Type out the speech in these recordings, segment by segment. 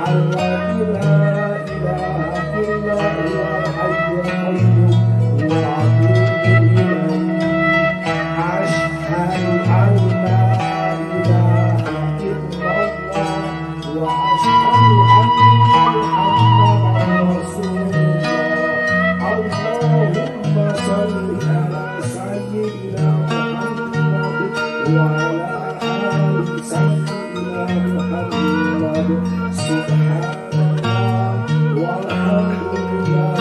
الذي لا إله إلا هو الحي القيوم وأتوب إليه. أشهد أن لا إله إلا الله وأشهد أن محمدا رسول الله. اللهم صل على سيدنا محمد وعلى آل سيدنا محمد. سبحان الله والحمد لله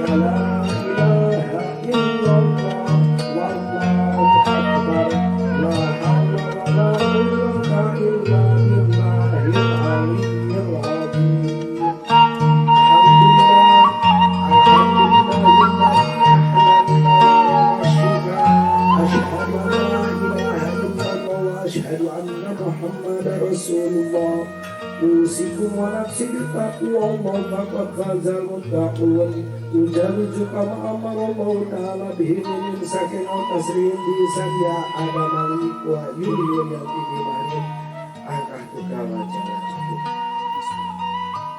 ولا إله إلا الله والله أكبر لا حول ولا قوة إلا بالله العلي العظيم. الحمد لله، الحمد لله الذي أحلى بنا الشفاء. أشهد أن لا إله إلا الله وأشهد أن محمدا رسول الله. أوصيكم ونفسي بتقوى الله فقد فاز المتقون. أزوجك كما أمر الله تعالى به من إمساك أو تسريح بإحسان يا Adam Malik wa Yuli Yulianti بمهر أنكحتك وزوجتك.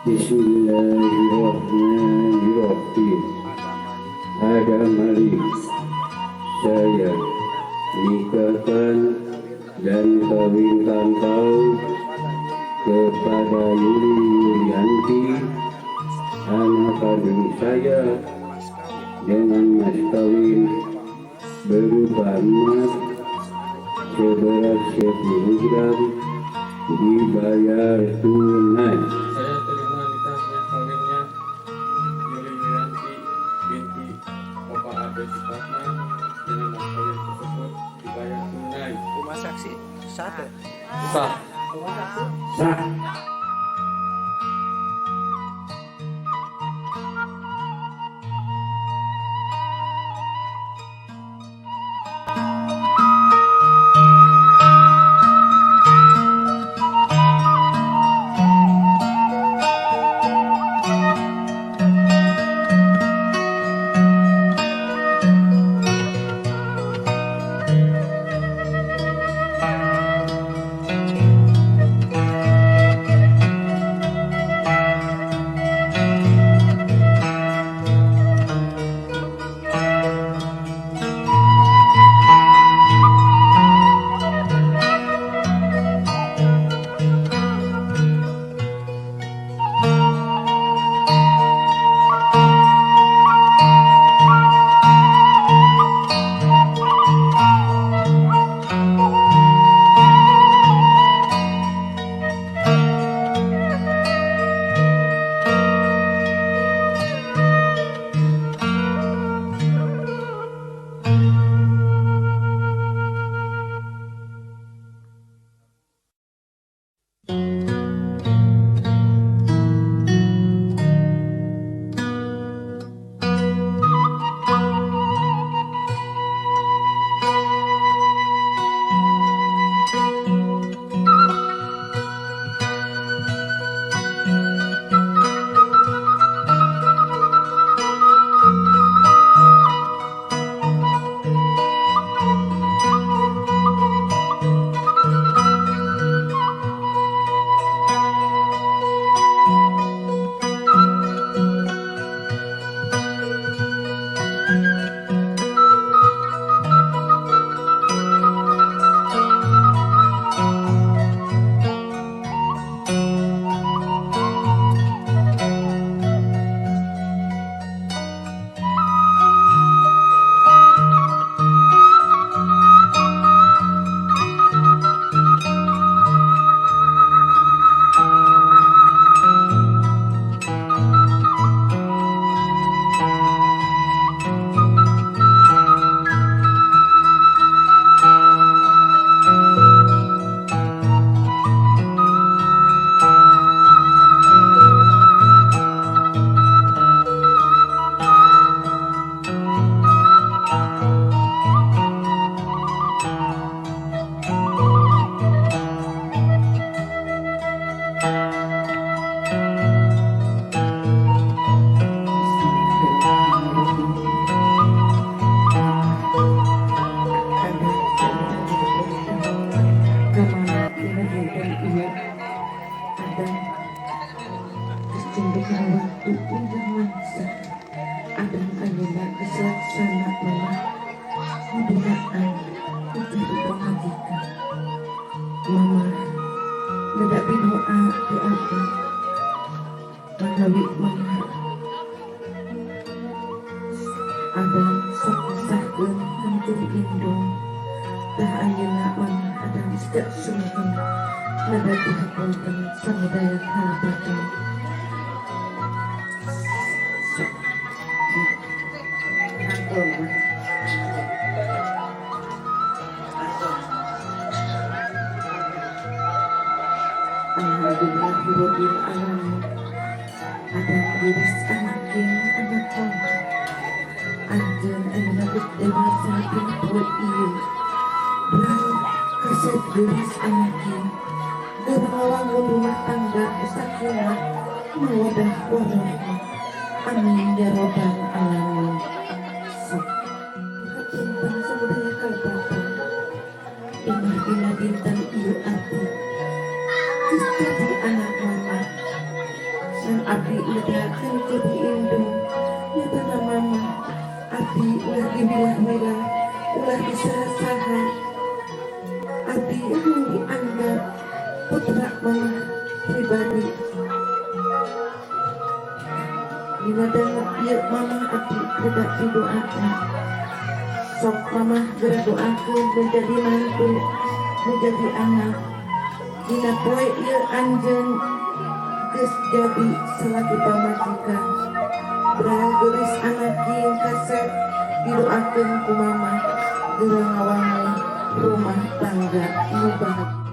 Bismillahirrahmanirrahim. Adam Malik, saya nikahkan dan kawinkan kau kepada Yuli Yulianti, anak kandung saya, dengan mas kawin berupa emas seberat 10 gram dibayar tunai. Saya terima nikahnya kawinnya Yuli Yulianti binti Bapak Ade Supatman dengan mas kawin tersebut dibayar tunai. Rumah saksi satu. Sah. Rumah saksi. Sah. Lajeng kana waktu unjang mangsa Adam ayeuna geus laksana mama ngaduaan ku jadi pamajikan. Mama neda pidoa ti abdi manawi mama Adam sok misahkeun kana jadi indung. Tah ayeuna mama Adam sedak sungkeun neda dihapunten samudaya kalepatan. Sok Ampun. Alhamdulillahirabbil alamin. Adam geus anaking anak mama. Anjeun ayeuna geus dewasa dina poe ieu. Brang kasep geulis anaking. Geus ngawangun rumah tangga sakinah mawadah warahmah. Amin ya robbal alamin. Sok hapunten samudaya kalepatan. Imah dina dinten ieu abdi geus jadi anak mama. Ngan abdi ledakeun jadi indung. Nyatana mama abdi ulah diwilah-wilah, ulah disaha-saha. Abdi anu dianggap putra mama pribadi. Dina danget ieu mama abdi reda didoakeun. Sok mama geura doakeun menjadi mantu, menjadi anak. Dina poe ieu anjeun geus jadi salaki pamajikan. Brang geulis anaking kasep didoakeun ku mama geura ngawangun rumah tangga nu bahagia.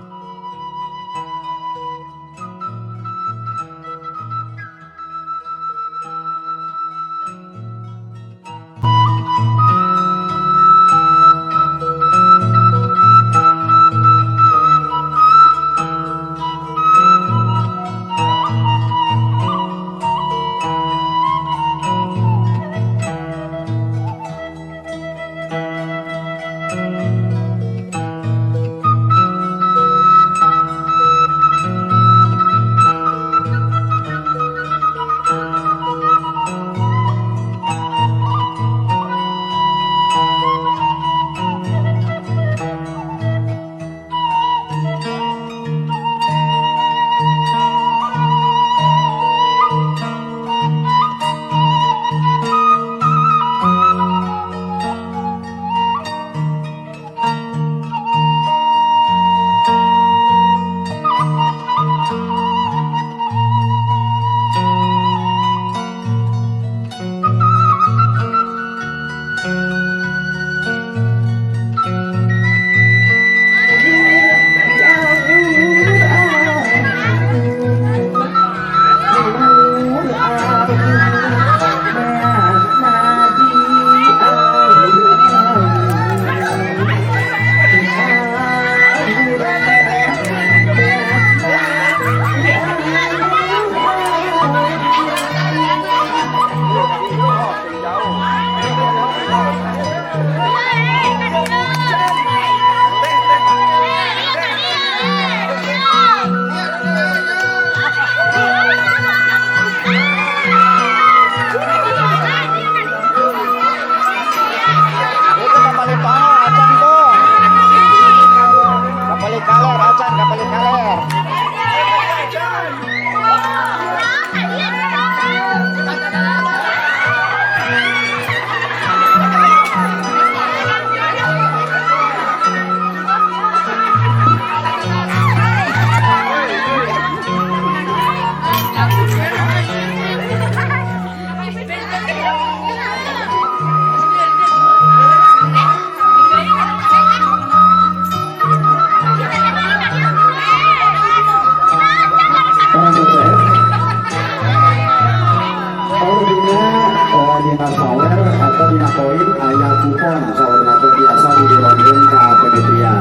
Dina sawer atau dina koin aya kupon sawerna teh biasa didironkeun ka panitia.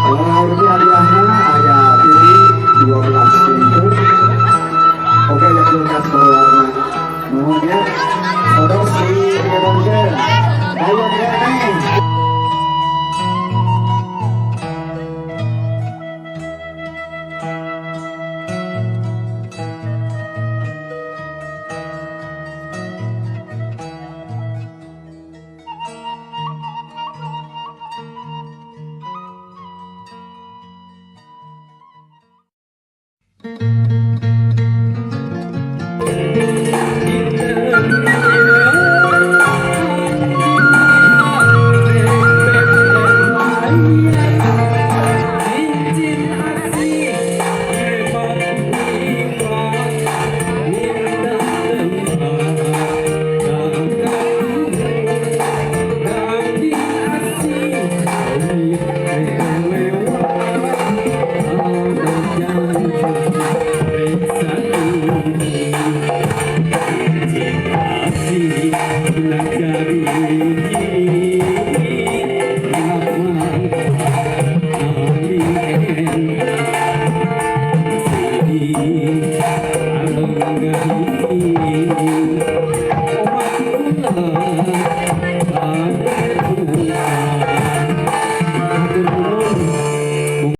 Rupi hadiahna aya TV 12 pintu. Oke, ya kulkas berwarna. Nuhun ya. Terus didironkeun. Ayo keneh. Amin.